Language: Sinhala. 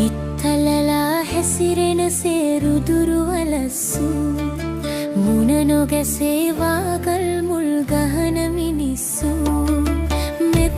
හිත්තලලා හැසිරෙන සේරුදුරු වලස්සු, මුණ නොගැසේ වාගල් මුල් ගහන මිනිස්සු, මෙත්